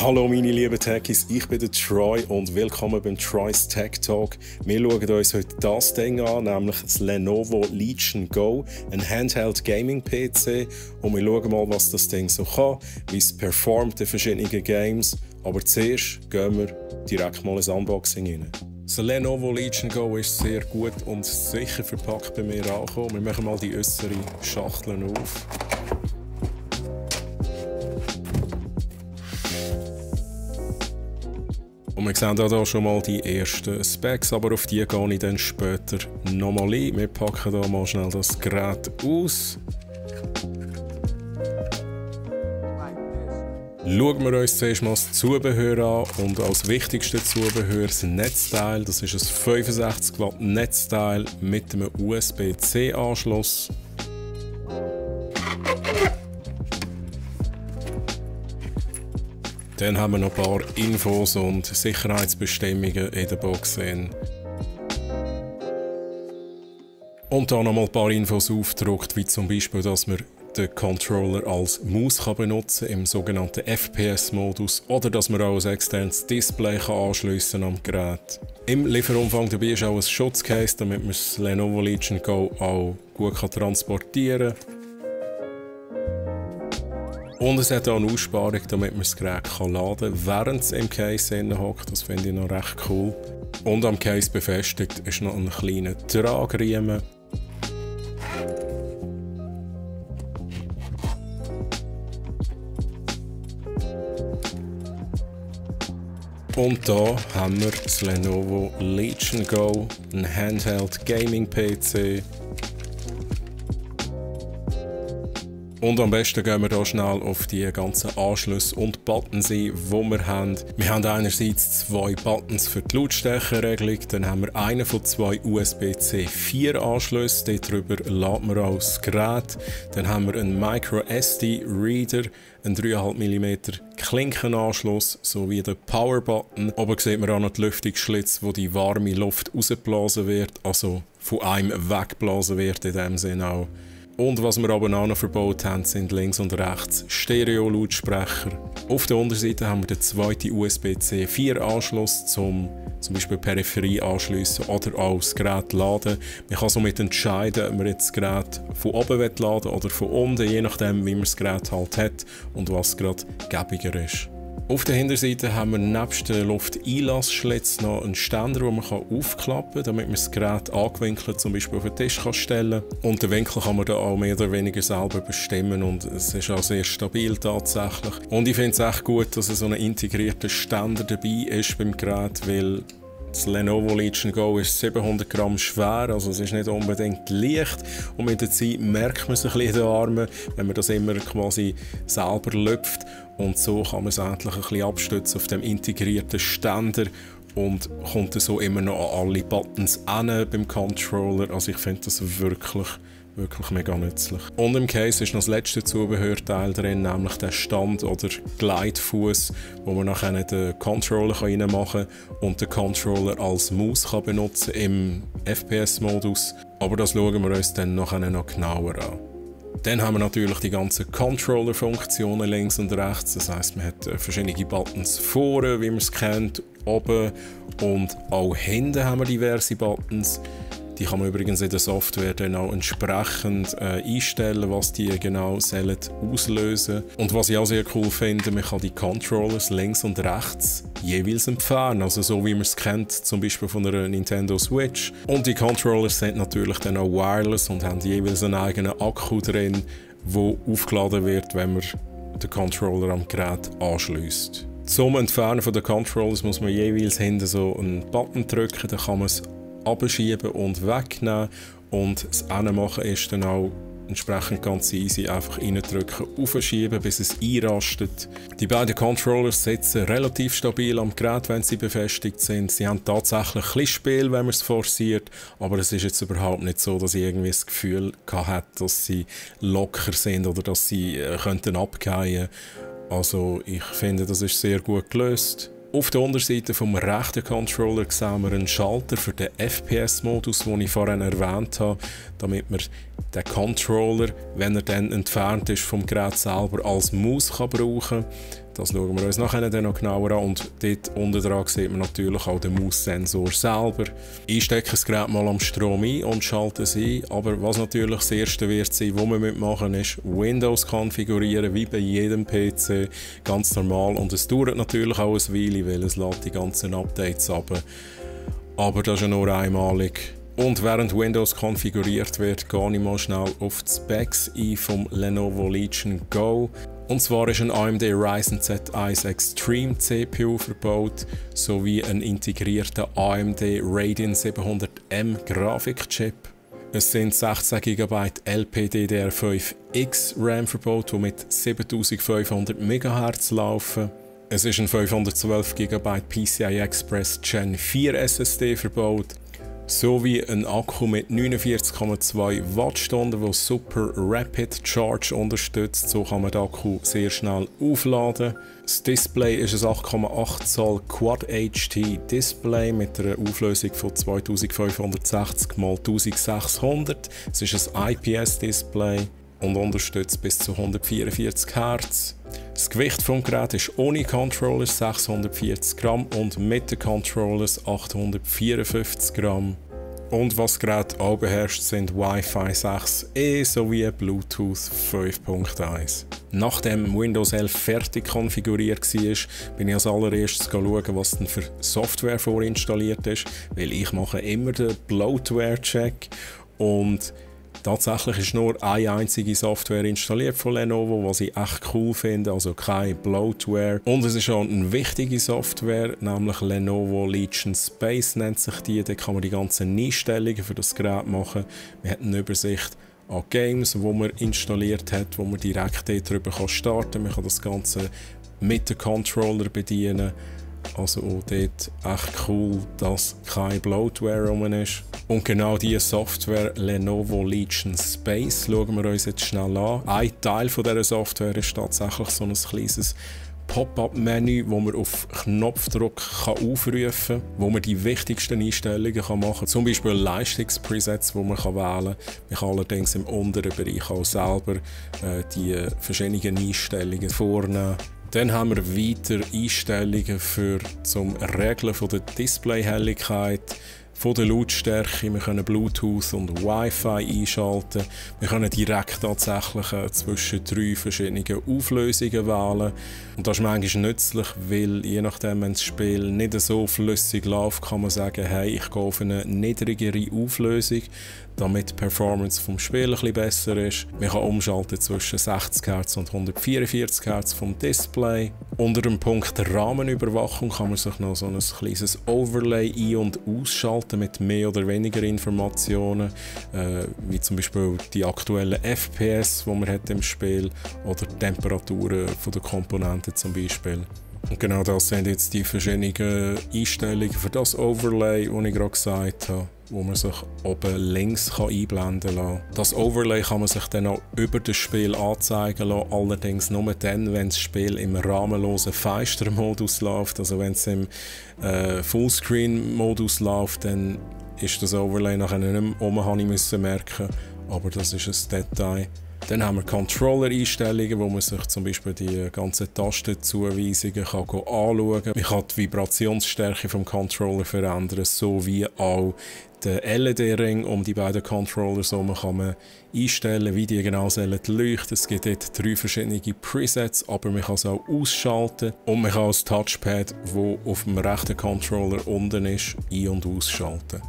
Hallo meine lieben Techies, ich bin der Troy und willkommen beim Troy's Tech Talk. Wir schauen uns heute das Ding an, nämlich das Lenovo Legion Go, ein Handheld Gaming PC. Und wir schauen mal, was das Ding so kann, wie es performt in verschiedenen Games. Aber zuerst gehen wir direkt mal ins Unboxing rein. Das Lenovo Legion Go ist sehr gut und sicher verpackt bei mir angekommen. Wir machen mal die äußeren Schachteln auf. Und wir sehen hier schon mal die ersten Specs, aber auf die gehe ich dann später nochmal ein. Wir packen hier mal schnell das Gerät aus. Schauen wir uns zuerst mal das Zubehör an und als wichtigste Zubehör das Netzteil. Das ist ein 65 Watt Netzteil mit einem USB-C-Anschluss. Dann haben wir noch ein paar Infos und Sicherheitsbestimmungen in der Box sehen. Und da noch mal ein paar Infos aufgedruckt, wie zum Beispiel, dass man den Controller als Maus benutzen kann im sogenannten FPS-Modus oder dass man auch ein externes Display anschliessen am Gerät. Im Lieferumfang dabei ist auch ein Schutzcase, damit man das Lenovo Legion Go auch gut transportieren kann. Und es hat auch eine Aussparung, damit man das Gerät laden kann, während es im Case hockt. Das finde ich noch recht cool. Und am Case befestigt ist noch ein kleiner Tragriemen. Und da haben wir das Lenovo Legion Go, ein Handheld Gaming PC. Und am besten gehen wir hier schnell auf die ganzen Anschlüsse und Buttons ein, die wir haben. Wir haben einerseits zwei Buttons für die Lautstärkeregelung, dann haben wir einen von zwei USB-C 4 Anschlüssen, darüber laden wir auch das Gerät. Dann haben wir einen Micro-SD-Reader, einen 3,5 mm Klinkenanschluss sowie den Power-Button. Oben sieht man auch noch die Lüftungsschlitze, wo die warme Luft rausgeblasen wird, also von einem weggeblasen wird in dem Sinne auch. Und was wir aber auch noch verbaut haben, sind links und rechts Stereo-Lautsprecher. Auf der Unterseite haben wir den zweiten USB-C 4 Anschluss zum Beispiel Peripherie anschliessen oder auch das Gerät laden. Man kann somit entscheiden, ob man jetzt das Gerät von oben laden oder von unten, je nachdem wie man das Gerät halt hat und was gerade gäbiger ist. Auf der Hinterseite haben wir nebst dem Lufteinlassschlitz noch einen Ständer, den man aufklappen kann, damit man das Gerät angewinkelt zum Beispiel auf den Tisch stellen kann. Und den Winkel kann man da auch mehr oder weniger selber bestimmen und es ist auch sehr stabil tatsächlich. Und ich finde es echt gut, dass so ein integrierter Ständer dabei ist beim Gerät, weil das Lenovo Legion Go ist 700 Gramm schwer, also es ist nicht unbedingt leicht und mit der Zeit merkt man es ein bisschen in den Armen, wenn man das immer quasi selber lüpft und so kann man es endlich ein bisschen abstützen auf dem integrierten Ständer und kommt so immer noch an alle Buttons hin beim Controller, also ich finde das wirklich mega nützlich. Und im Case ist noch das letzte Zubehörteil drin, nämlich der Stand- oder Gleitfuß, wo man nachher den Controller reinmachen kann und den Controller als Maus benutzen kann im FPS-Modus. Aber das schauen wir uns dann nachher noch genauer an. Dann haben wir natürlich die ganzen Controller-Funktionen links und rechts. Das heisst, man hat verschiedene Buttons vorne, wie man es kennt, oben und auch hinten haben wir diverse Buttons. Die kann man übrigens in der Software dann auch entsprechend einstellen, was die genau sollen auslösen. Und was ich auch sehr cool finde, man kann die Controllers links und rechts jeweils entfernen. Also so wie man es kennt, zum Beispiel von einer Nintendo Switch. Und die Controllers sind natürlich dann auch wireless und haben jeweils einen eigenen Akku drin, der aufgeladen wird, wenn man den Controller am Gerät anschließt. Zum Entfernen von den Controllers muss man jeweils hinten so einen Button drücken, dann kann man es abschieben und wegnehmen und das Anmachen ist dann auch entsprechend ganz easy, einfach reindrücken, aufschieben, bis es einrastet. Die beiden Controllers sitzen relativ stabil am Gerät, wenn sie befestigt sind. Sie haben tatsächlich ein bisschen Spiel, wenn man es forciert, aber es ist jetzt überhaupt nicht so, dass ich irgendwie das Gefühl hatte, dass sie locker sind oder dass sie könnten abgehen. Also ich finde, das ist sehr gut gelöst. Auf der Unterseite vom rechten Controller sehen wir einen Schalter für den FPS-Modus, den ich vorhin erwähnt habe, damit man den Controller, wenn er dann entfernt ist vom Gerät selber, als Maus brauchen kann. Das schauen wir uns nachher dann noch genauer an. Und dort unten dran sieht man natürlich auch den Maussensor selber. Ich stecke das Gerät mal am Strom ein und schalte es ein. Aber was natürlich das erste wird sein, was wir machen ist Windows konfigurieren, wie bei jedem PC, ganz normal. Und es dauert natürlich auch eine Weile, weil es lädt die ganzen Updates ab. Aber das ist ja nur einmalig. Und während Windows konfiguriert wird, gehe ich mal schnell auf die Specs ein vom Lenovo Legion Go. Und zwar ist ein AMD Ryzen Z1 Extreme CPU verbaut, sowie ein integrierter AMD Radeon 700M Grafikchip. Es sind 16 GB LPDDR5X RAM verbaut, die mit 7500 MHz laufen. Es ist ein 512 GB PCI Express Gen 4 SSD verbaut, sowie ein Akku mit 49,2 Wattstunden, der Super Rapid Charge unterstützt. So kann man den Akku sehr schnell aufladen. Das Display ist ein 8,8 Zoll Quad HD Display mit einer Auflösung von 2560 x 1600. Es ist ein IPS Display und unterstützt bis zu 144 Hz. Das Gewicht des Geräts ist ohne Controllers 640 Gramm und mit den Controllers 854 Gramm. Und was das Gerät auch beherrscht, sind Wi-Fi 6E sowie Bluetooth 5.1. Nachdem Windows 11 fertig konfiguriert war, bin ich als allererstes schauen, was denn für Software vorinstalliert ist, weil ich mache immer den Bloatware-Check und tatsächlich ist nur eine einzige Software installiert von Lenovo, was ich echt cool finde, also keine Bloatware. Und es ist auch eine wichtige Software, nämlich Lenovo Legion Space nennt sich die. Da kann man die ganzen Einstellungen für das Gerät machen. Man hat eine Übersicht an Games, die man installiert hat, wo man direkt darüber starten kann. Man kann das Ganze mit dem Controller bedienen. Also auch dort echt cool, dass kein Bloatware rum ist. Und genau diese Software Lenovo Legion Space schauen wir uns jetzt schnell an. Ein Teil von dieser Software ist tatsächlich so ein kleines Pop-up-Menü, wo man auf Knopfdruck aufrufen kann, wo man die wichtigsten Einstellungen machen kann. Zum Beispiel Leistungspresets, die man wählen kann. Man kann allerdings im unteren Bereich auch selber die verschiedenen Einstellungen vornehmen. Dann haben wir weiter Einstellungen zum Regeln von der Displayhelligkeit, von der Lautstärke. Wir können Bluetooth und Wi-Fi einschalten. Wir können direkt tatsächlich zwischen 3 verschiedenen Auflösungen wählen. Und das ist manchmal nützlich, weil je nachdem, wenn das Spiel nicht so flüssig läuft, kann man sagen, hey, ich gehe auf eine niedrigere Auflösung, damit die Performance vom Spiel ein bisschen besser ist. Man kann umschalten zwischen 60 Hz und 144 Hz vom Display. Unter dem Punkt Rahmenüberwachung kann man sich noch so ein kleines Overlay ein- und ausschalten mit mehr oder weniger Informationen, wie zum Beispiel die aktuellen FPS, die man hat im Spiel, oder die Temperaturen der Komponenten zum Beispiel. Und genau das sind jetzt die verschiedenen Einstellungen für das Overlay, das ich gerade gesagt habe, wo man sich oben links einblenden kann. Das Overlay kann man sich dann auch über das Spiel anzeigen lassen, allerdings nur dann, wenn das Spiel im rahmenlosen Feister-Modus läuft. Also wenn es im Fullscreen-Modus läuft, dann ist das Overlay nachher nicht mehr oben, habe ich müssen merken. Aber das ist ein Detail. Dann haben wir Controller-Einstellungen, wo man sich zum Beispiel die ganzen Tastenzuweisungen anschauen kann. Man kann die Vibrationsstärke vom Controller verändern, sowie auch den LED-Ring um die beiden Controllers herum kann man einstellen, wie die genau sollen leuchten. Es gibt dort 3 verschiedene Presets, aber man kann es auch ausschalten. Und man kann das Touchpad, das auf dem rechten Controller unten ist, ein- und ausschalten.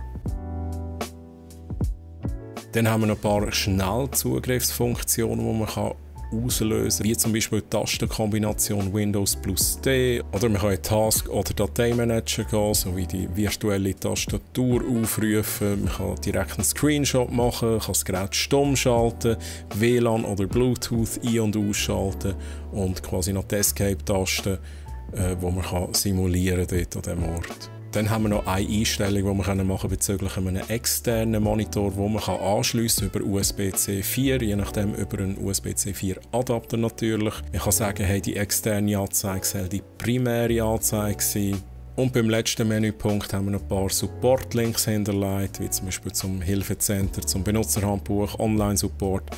Dann haben wir noch ein paar Schnellzugriffsfunktionen, die man auslösen kann, wie zum Beispiel die Tastenkombination Windows plus D. Oder man kann in Task- oder Dateimanager gehen, sowie die virtuelle Tastatur aufrufen. Man kann direkt einen Screenshot machen, kann das Gerät stumm schalten, WLAN oder Bluetooth ein- und ausschalten und quasi noch die Escape-Taste, die man simulieren kann dort an diesem Ort. Dann haben wir noch eine Einstellung, die wir machen bezüglich einem externen Monitor, den man anschliessen kann über USB-C 4, je nachdem über einen USB-C 4 Adapter natürlich. Man kann sagen, hey, die externe Anzeige soll die primäre Anzeige sein. Und beim letzten Menüpunkt haben wir noch ein paar Support-Links hinterlegt, wie zum Beispiel zum Hilfecenter, zum Benutzerhandbuch, Online-Support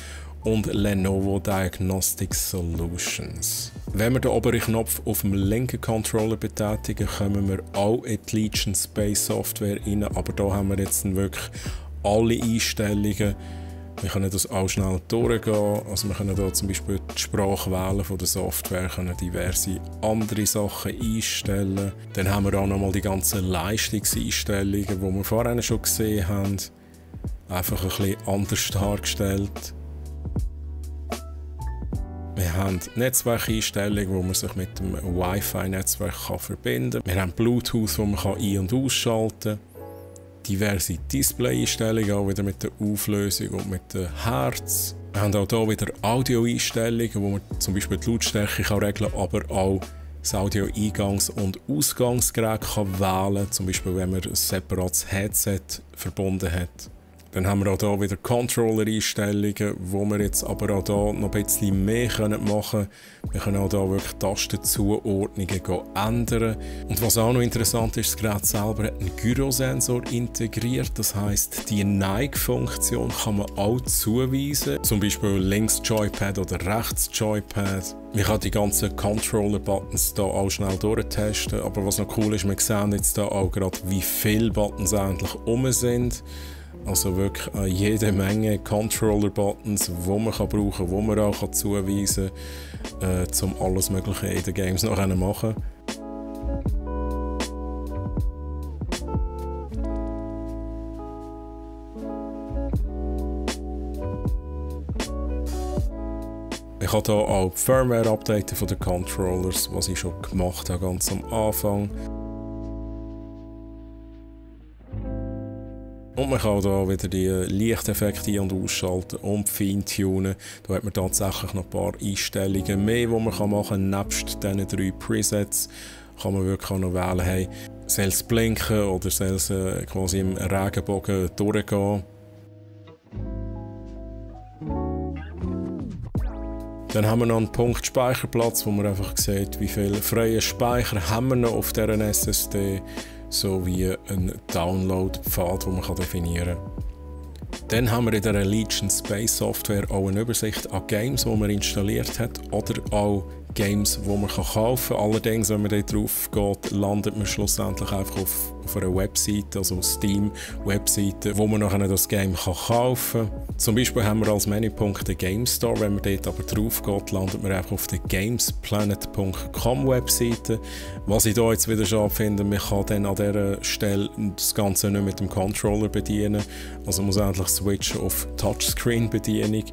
und Lenovo Diagnostic Solutions. Wenn wir den oberen Knopf auf dem linken Controller betätigen, kommen wir auch in die Legion Space Software rein, aber da haben wir jetzt wirklich alle Einstellungen. Wir können das auch schnell durchgehen, also wir können hier zum Beispiel die Sprache wählen von der Software, können diverse andere Sachen einstellen. Dann haben wir auch nochmal die ganzen Leistungseinstellungen, die wir vorhin schon gesehen haben, einfach ein bisschen anders dargestellt. Wir haben Netzwerkeinstellungen, wo man sich mit dem Wi-Fi-Netzwerk verbinden kann. Wir haben Bluetooth, wo man ein- und ausschalten kann. Diverse Display-Einstellungen, auch wieder mit der Auflösung und mit dem Herz. Wir haben auch hier wieder Audio-Einstellungen, wo man zum Beispiel die Lautstärke regeln kann, aber auch das Audio-Eingangs- und Ausgangsgerät wählen kann, zum Beispiel wenn man ein separates Headset verbunden hat. Dann haben wir auch hier wieder Controller-Einstellungen, wo wir jetzt aber auch hier noch ein bisschen mehr machen können. Wir können auch hier wirklich Tastenzuordnungen ändern. Und was auch noch interessant ist, das Gerät selber hat einen Gyrosensor integriert. Das heisst, die Neigfunktion kann man auch zuweisen. Zum Beispiel links Joypad oder rechts Joypad. Man kann die ganzen Controller-Buttons hier auch schnell durchtesten. Aber was noch cool ist, wir sehen jetzt hier auch gerade, wie viele Buttons eigentlich sind. Also wirklich jede Menge Controller-Buttons, die man brauchen kann, die man auch zuweisen kann, um alles Mögliche in den Games noch zu machen. Ich habe hier auch die Firmware-Updates der Controllers, was ich schon gemacht habe, ganz am Anfang. Und man kann hier wieder die Lichteffekte ein- und ausschalten und feintunen. Da hat man tatsächlich noch ein paar Einstellungen mehr, die man machen kann. Nebst diesen 3 Presets kann man wirklich auch noch wählen, hey, soll es blinken oder soll es quasi im Regenbogen durchgehen. Dann haben wir noch einen Punkt Speicherplatz, wo man einfach sieht, wie viel freien Speicher haben wir noch auf dieser SSD, sowie einen Download-Pfad, den man definieren kann. Dann haben wir in der Legion Space Software auch eine Übersicht an Games, die man installiert hat, oder auch Games, die man kaufen kann. Allerdings, wenn man da drauf geht, landet man schlussendlich einfach auf einer Webseite, also Steam-Webseite, wo man nachher das Game kaufen kann. Zum Beispiel haben wir als Menüpunkt den Game Store. Wenn man dort aber drauf geht, landet man einfach auf der gamesplanet.com Webseite. Was ich hier jetzt wieder schade finde, man kann dann an dieser Stelle das Ganze nicht mit dem Controller bedienen. Also man muss endlich switchen auf Touchscreen-Bedienung.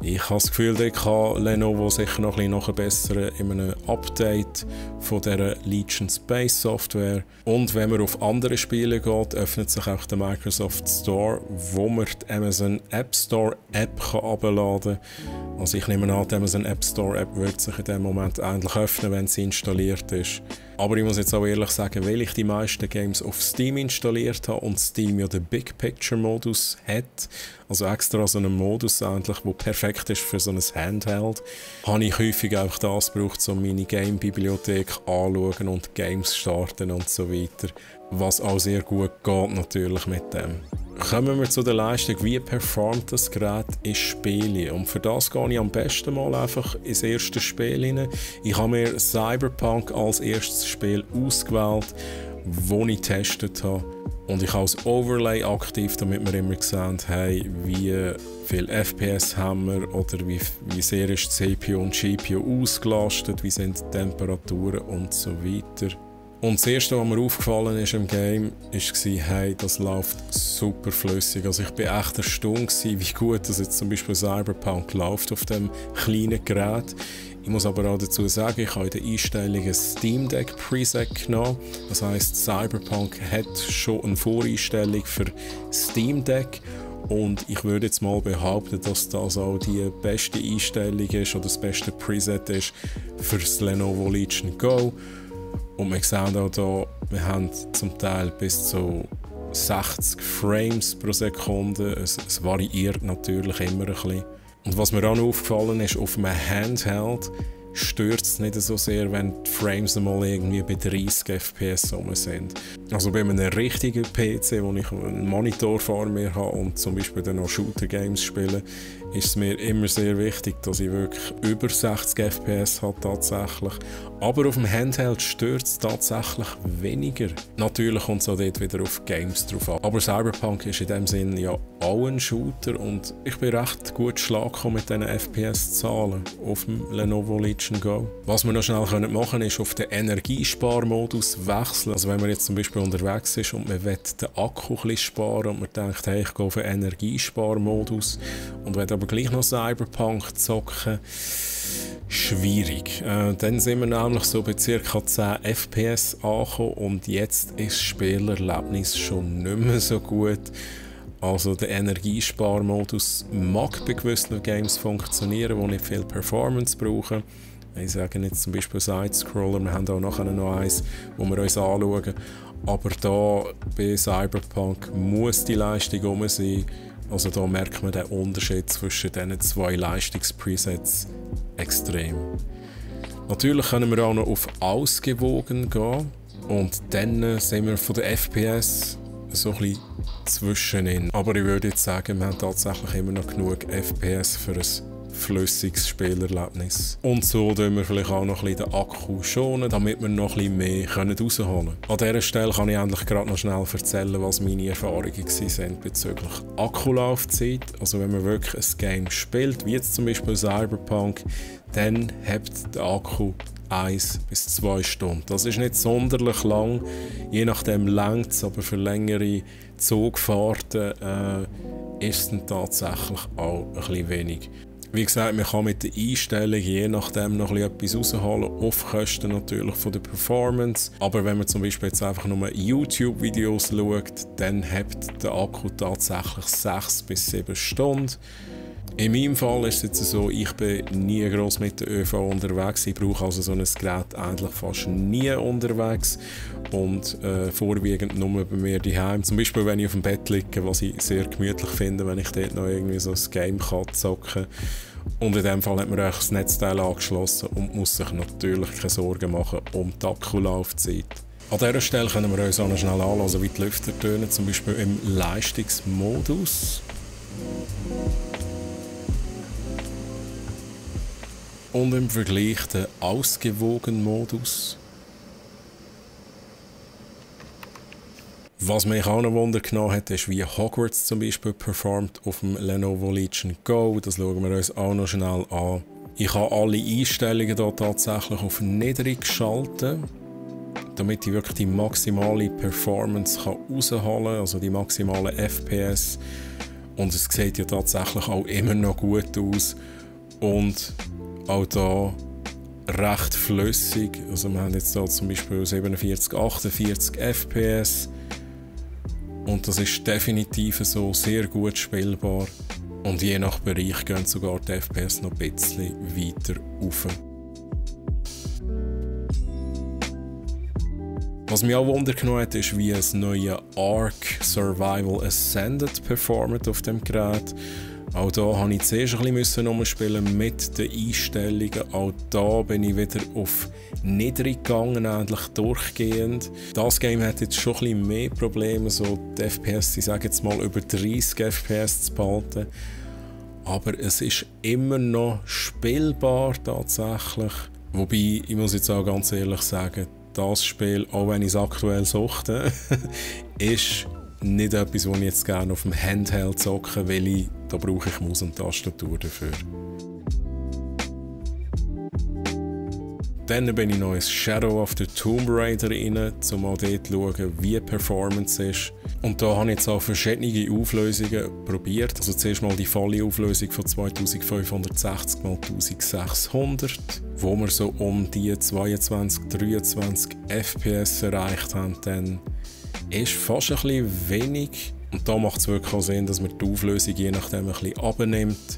Ich habe das Gefühl, da kann Lenovo sicher noch ein bisschen nachbessern in einem Update von dieser Legion Space Software. Und wenn man auf andere Spiele geht, öffnet sich auch der Microsoft Store, wo man die Amazon App Store App herunterladen kann. Also ich nehme an, die Amazon App Store App wird sich in dem Moment eigentlich öffnen, wenn sie installiert ist. Aber ich muss jetzt auch ehrlich sagen, weil ich die meisten Games auf Steam installiert habe und Steam ja den Big Picture Modus hat, also extra so einen Modus eigentlich, der perfekt ist für so ein Handheld, habe ich häufig auch das gebraucht, um meine Game-Bibliothek anzuschauen und Games starten und so weiter. Was auch sehr gut geht natürlich mit dem. Kommen wir zu der Leistung, wie performt das Gerät in Spielen. Und für das gehe ich am besten mal einfach ins erste Spiel rein. Ich habe mir Cyberpunk als erstes Spiel ausgewählt, das ich getestet habe. Und ich habe das Overlay aktiv, damit wir immer sehen, hey, wie viel FPS haben wir oder wie sehr ist die CPU und GPU ausgelastet, wie sind die Temperaturen und so weiter. Und das Erste, was mir aufgefallen ist im Game, war, hey, das läuft super flüssig. Also ich war echt erstaunt, wie gut das jetzt zum Beispiel Cyberpunk läuft auf dem kleinen Gerät. Ich muss aber auch dazu sagen, ich habe in den Einstellungen Steam Deck Preset genommen. Das heisst, Cyberpunk hat schon eine Voreinstellung für Steam Deck. Und ich würde jetzt mal behaupten, dass das auch die beste Einstellung ist oder das beste Preset ist für das Lenovo Legion Go. Und wir sehen auch hier, wir haben zum Teil bis zu 60 Frames pro Sekunde. Es variiert natürlich immer ein bisschen. Und was mir auch noch aufgefallen ist, auf einem Handheld stört es nicht so sehr, wenn die Frames mal irgendwie bei 30 FPS rum sind. Also bei einem richtigen PC, wo ich einen Monitor vor mir habe und zum Beispiel dann noch Shooter-Games spiele, ist es mir immer sehr wichtig, dass ich wirklich über 60 FPS habe tatsächlich. Aber auf dem Handheld stört es tatsächlich weniger. Natürlich kommt es auch dort wieder auf Games drauf an. Aber Cyberpunk ist in dem Sinne ja auch ein Shooter und ich bin recht gut Schlag mit diesen FPS-Zahlen auf dem Lenovo Legion Go. Was wir noch schnell machen können, ist auf den Energiesparmodus wechseln. Also wenn man jetzt zum Beispiel unterwegs ist und man will den Akku ein bisschen sparen und man denkt, hey, ich gehe auf den Energiesparmodus und will aber gleich noch Cyberpunk zocken, schwierig. Dann sind wir nämlich so bei ca. 10 FPS angekommen und jetzt ist das Spielerlebnis schon nicht mehr so gut. Also der Energiesparmodus mag bei gewissen Games funktionieren, die nicht viel Performance brauchen. Ich sage jetzt zum Beispiel Sidescroller, wir haben auch nachher noch eins, wo wir uns anschauen. Aber da bei Cyberpunk muss die Leistung rum sein. Also da merkt man den Unterschied zwischen diesen zwei Leistungspresets extrem. Natürlich können wir auch noch auf ausgewogen gehen und dann sind wir von der FPS so ein bisschen zwischenin. Aber ich würde jetzt sagen, wir haben tatsächlich immer noch genug FPS für ein flüssiges Spielerlebnis. Und so tun wir vielleicht auch noch ein bisschen den Akku schonen, damit wir noch ein bisschen mehr rausholen können. An dieser Stelle kann ich endlich gerade noch schnell erzählen, was meine Erfahrungen waren bezüglich Akkulaufzeit. Also wenn man wirklich ein Game spielt, wie jetzt zum Beispiel Cyberpunk, dann hebt der Akku 1 bis 2 Stunden. Das ist nicht sonderlich lang, je nachdem längt es, aber für längere Zugfahrten ist es dann tatsächlich auch ein bisschen wenig. Wie gesagt, man kann mit den Einstellungen je nachdem noch etwas rausholen, auf Kosten natürlich von der Performance. Aber wenn man zum Beispiel jetzt einfach nur YouTube-Videos schaut, dann hebt der Akku tatsächlich 6 bis 7 Stunden. In meinem Fall ist es jetzt so, ich bin nie gross mit der ÖV unterwegs. Ich brauche also so ein Gerät eigentlich fast nie unterwegs und vorwiegend nur bei mir daheim. Zum Beispiel, wenn ich auf dem Bett liege, was ich sehr gemütlich finde, wenn ich dort noch irgendwie so ein Game zocken kann. Und in dem Fall hat man auch das Netzteil angeschlossen und muss sich natürlich keine Sorgen machen um die Akkulaufzeit. An dieser Stelle können wir uns auch noch schnell anschauen, wie die Lüfter tönen, zum Beispiel im Leistungsmodus. Und im Vergleich den ausgewogenen Modus. Was mich auch noch Wunder genommen hat, ist, wie Hogwarts zum Beispiel performt auf dem Lenovo Legion Go. Das schauen wir uns auch noch schnell an. Ich habe alle Einstellungen hier tatsächlich auf niedrig geschalten, damit ich wirklich die maximale Performance rausholen kann, also die maximalen FPS. Und es sieht ja tatsächlich auch immer noch gut aus. Und auch hier recht flüssig. Also wir haben jetzt hier zum Beispiel 47, 48 FPS. Und das ist definitiv so sehr gut spielbar. Und je nach Bereich gehen sogar die FPS noch ein bisschen weiter rauf. Was mich auch wundergenommen hat, ist, wie das neue Ark Survival Ascended performt auf dem Gerät. Auch hier musste ich zuerst ein bisschen umspielen mit den Einstellungen. Auch hier bin ich wieder auf niedrig gegangen, endlich durchgehend. Das Game hat jetzt schon ein bisschen mehr Probleme, so die FPS, ich sage jetzt mal über 30 FPS zu behalten. Aber es ist immer noch spielbar tatsächlich. Wobei, ich muss jetzt auch ganz ehrlich sagen, das Spiel, auch wenn ich es aktuell suchte, ist nicht etwas, was ich jetzt gerne auf dem Handheld zocke, weil da brauche ich Maus und Tastatur dafür. Dann bin ich noch ins Shadow of the Tomb Raider rein, um auch dort zu schauen, wie die Performance ist. Und da habe ich jetzt auch verschiedene Auflösungen probiert. Also zuerst mal die volle Auflösung von 2560 x 1600, wo wir so um die 22-23 FPS erreicht haben. Dann ist fast ein bisschen wenig. Und da macht es wirklich auch Sinn, dass man die Auflösung je nachdem ein bisschen abnimmt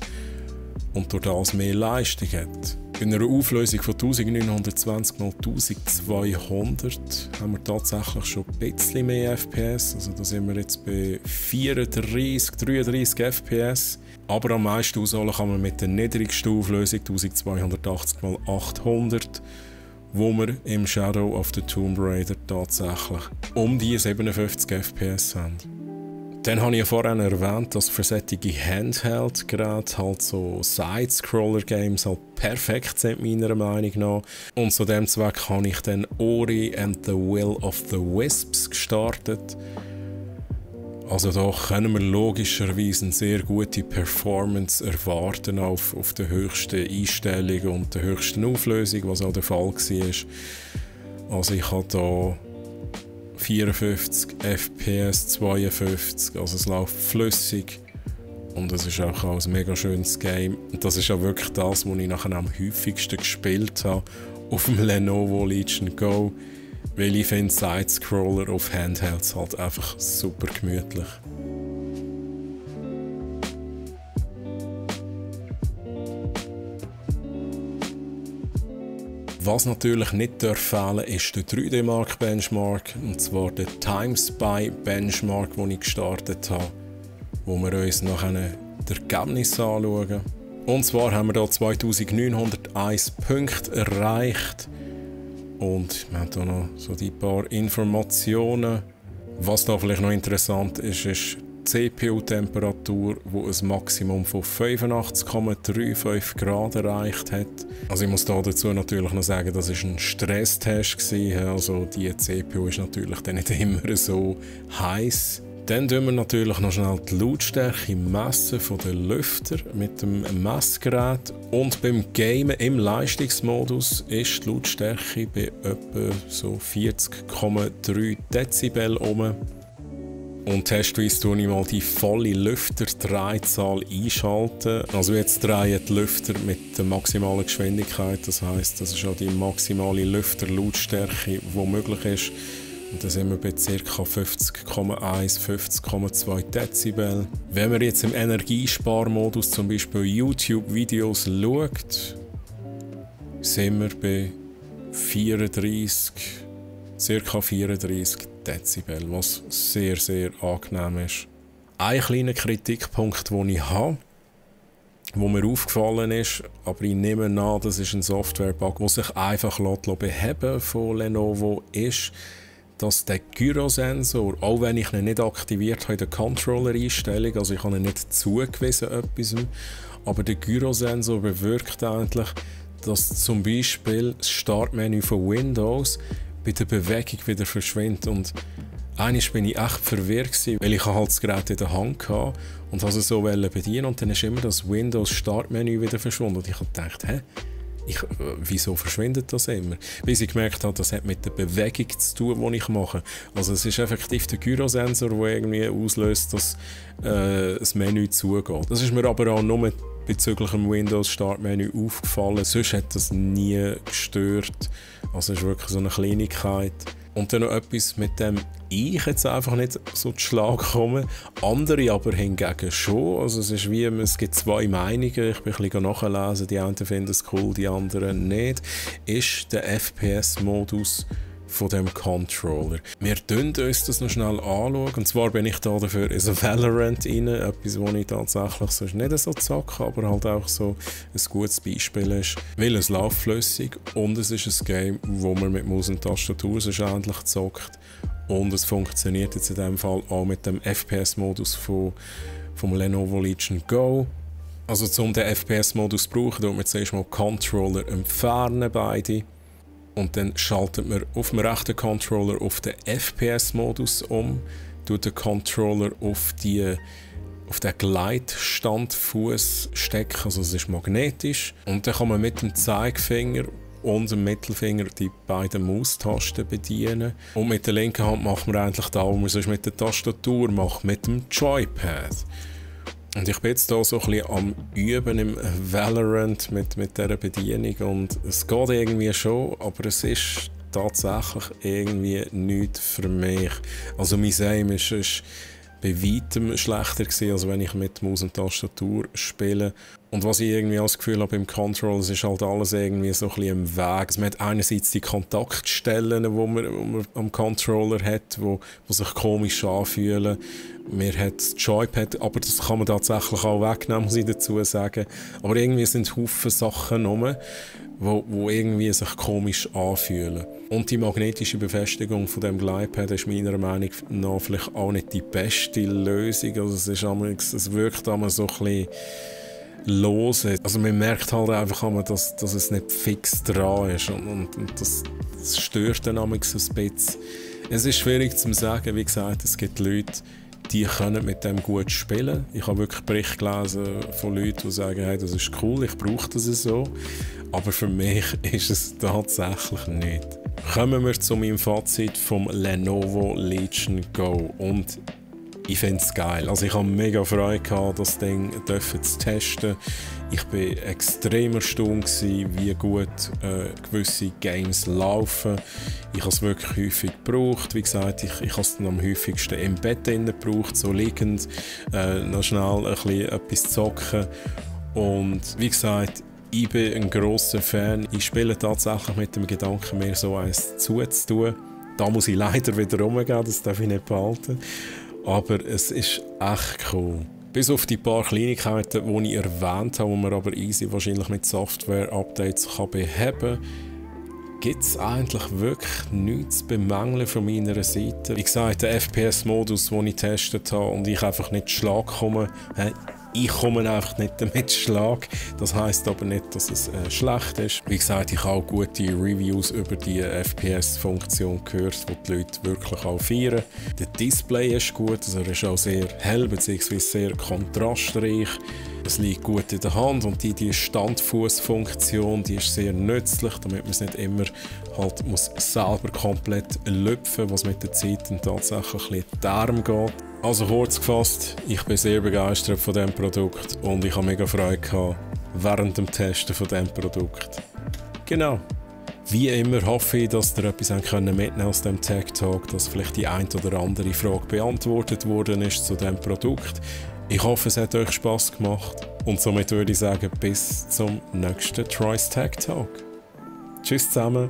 und durch das mehr Leistung hat. Bei einer Auflösung von 1920 x 1200 haben wir tatsächlich schon ein bisschen mehr FPS. Also da sind wir jetzt bei 34, 33 FPS. Aber am meisten ausholen kann man mit der niedrigsten Auflösung 1280 x 800. wo wir im Shadow of the Tomb Raider tatsächlich um die 57 FPS haben. Dann habe ich ja vorhin erwähnt, dass für solche Handheld-Geräte halt so Side-Scroller-Games halt perfekt sind, meiner Meinung nach. Und zu dem Zweck habe ich dann Ori and the Will of the Wisps gestartet. Also da können wir logischerweise eine sehr gute Performance erwarten auf der höchsten Einstellung und der höchsten Auflösung, was auch der Fall war. Also ich habe da 54 FPS, 52, also es läuft flüssig und es ist auch ein mega schönes Game. Und das ist auch wirklich das, was ich nachher am häufigsten gespielt habe auf dem Lenovo Legion Go, weil ich finde Side-Scroller auf Handhelds halt einfach super gemütlich. Was natürlich nicht fehlen darf, ist der 3D-Mark-Benchmark, und zwar der Time-Spy-Benchmark, den ich gestartet habe, wo wir uns nachher die Ergebnisse anschauen. Und zwar haben wir hier 2901 Punkte erreicht. Und wir haben hier noch so die paar Informationen. Was da vielleicht noch interessant ist, ist die CPU-Temperatur, die ein Maximum von 85,35 Grad erreicht hat. Also ich muss da dazu natürlich noch sagen, das war ein Stresstest. Also die CPU ist natürlich dann nicht immer so heiß. Dann messen wir natürlich noch schnell die Lautstärke messen von den Lüftern mit dem Messgerät. Und beim Gamen im Leistungsmodus ist die Lautstärke bei etwa so 40,3 Dezibel um. Und testweise tue ich mal die volle Lüfterdrehzahl einschalten. Also jetzt drehen die Lüfter mit der maximalen Geschwindigkeit. Das heisst, das ist auch die maximale Lüfterlautstärke, die möglich ist. Und da sind wir bei ca. 50,1, 50,2 Dezibel. Wenn man jetzt im Energiesparmodus zum Beispiel YouTube-Videos schaut, sind wir bei 34, ca. 34 Dezibel, was sehr, sehr angenehm ist. Ein kleiner Kritikpunkt, den ich habe, wo mir aufgefallen ist, aber ich nehme an, das ist ein Software-Bug, der sich einfach beheben von Lenovo, ist, dass der Gyrosensor, auch wenn ich ihn nicht aktiviert habe in der Controller-Einstellung, also ich habe ihn nicht zugewiesen etwas, aber der Gyrosensor bewirkt eigentlich, dass zum Beispiel das Startmenü von Windows bei der Bewegung wieder verschwindet. Und einmal bin ich echt verwirrt gewesen, weil ich halt das Gerät in der Hand hatte und also so bedienen, und dann ist immer das Windows-Startmenü wieder verschwunden. Und ich habe gedacht, wieso verschwindet das immer? Bis ich gemerkt habe, das hat mit der Bewegung zu tun, die ich mache. Also es ist effektiv der Gyrosensor, der irgendwie auslöst, dass das Menü zugeht. Das ist mir aber auch nur bezüglich dem Windows-Startmenü aufgefallen. Sonst hat das nie gestört. Also es ist wirklich so eine Kleinigkeit. Und dann noch etwas, mit dem ich jetzt einfach nicht so zu Schlag komme. Andere aber hingegen schon. Also es ist wie, es gibt zwei Meinungen. Ich bin ein bisschen nachlesen. Die einen finden es cool, die anderen nicht. Ist der FPS-Modus von dem Controller. Wir schauen uns das noch schnell anschauen. Und zwar bin ich da dafür in so Valorant rein. Etwas, wo ich tatsächlich sonst nicht so zacke, aber halt auch so ein gutes Beispiel ist. Weil es läuft flüssig und es ist ein Game, wo man mit Maus und Tastatur sonst endlich zockt. Und es funktioniert jetzt in dem Fall auch mit dem FPS-Modus vom Lenovo Legion Go. Also um den FPS-Modus zu brauchen, tut man zuerst mal Controller entfernen, beide. Und dann schaltet man auf dem rechten Controller auf den FPS-Modus um, tut den Controller auf den Gleitstandfuß stecken, also es ist magnetisch. Und dann kann man mit dem Zeigefinger und dem Mittelfinger die beiden Maustasten bedienen. Und mit der linken Hand macht man eigentlich das, was man sonst mit der Tastatur macht, mit dem Joypad. Und ich bin jetzt hier so ein bisschen am Üben im Valorant mit dieser Bedienung und es geht irgendwie schon, aber es ist tatsächlich irgendwie nichts für mich. Also mein Aim ist bei weitem schlechter gewesen, als wenn ich mit Maus und Tastatur spiele. Und was ich irgendwie auch das Gefühl habe beim Control, es ist halt alles irgendwie so ein bisschen im Weg. Also man hat einerseits die Kontaktstellen, die man am Controller hat, die sich komisch anfühlen. Man hat das Joypad, aber das kann man tatsächlich auch wegnehmen, muss ich dazu sagen. Aber irgendwie sind Haufen Sachen rum, die irgendwie sich komisch anfühlen. Und die magnetische Befestigung von dem Gleitpad ist meiner Meinung nach vielleicht auch nicht die beste Lösung. Also es wirkt immer so ein bisschen lose. Also man merkt halt einfach, dass es nicht fix dran ist und das stört dann ein bisschen. Es ist schwierig zu sagen, wie gesagt, es gibt Leute, die können mit dem gut spielen. Ich habe wirklich Berichte gelesen von Leuten, die sagen, hey, das ist cool, ich brauche das so. Aber für mich ist es tatsächlich nicht. Kommen wir zu meinem Fazit vom Lenovo Legion Go. Und ich finde es geil. Also ich habe mega Freude gehabt, das Ding zu testen. Ich war extrem erstaunt, wie gut gewisse Games laufen. Ich habe es wirklich häufig gebraucht. Wie gesagt, ich habe es dann am häufigsten im Bett gebraucht, so liegend, noch schnell ein bisschen etwas zocken. Und wie gesagt, ich bin ein grosser Fan. Ich spiele tatsächlich mit dem Gedanken, mir so eins zuzutun. Da muss ich leider wieder rumgehen, das darf ich nicht behalten. Aber es ist echt cool. Bis auf die paar Kleinigkeiten, die ich erwähnt habe, die man aber easy wahrscheinlich mit Software-Updates beheben kann, gibt es eigentlich wirklich nichts zu bemängeln von meiner Seite. Wie gesagt, der FPS-Modus, den ich getestet habe und ich einfach nicht zu Schlag komme, ich komme einfach nicht damit zu Schlag. Das heisst aber nicht, dass es schlecht ist. Wie gesagt, ich habe auch gute Reviews über die FPS-Funktion gehört, die die Leute wirklich auch feiern. Der Display ist gut, also er ist auch sehr hell bzw. sehr kontrastreich. Es liegt gut in der Hand und die Standfußfunktion, die ist sehr nützlich, damit man es nicht immer halt muss selber komplett lüpfen, was mit der Zeit dann tatsächlich ein bisschen darum geht. Also kurz gefasst, ich bin sehr begeistert von diesem Produkt und ich habe mega Freude gehabt während dem Testen von diesem Produkt. Genau. Wie immer hoffe ich, dass ihr etwas mitnehmen aus dem Tech Talk, dass vielleicht die ein oder andere Frage beantwortet worden ist zu diesem Produkt. Ich hoffe, es hat euch Spass gemacht und somit würde ich sagen, bis zum nächsten Trice Tech Talk. Tschüss zusammen.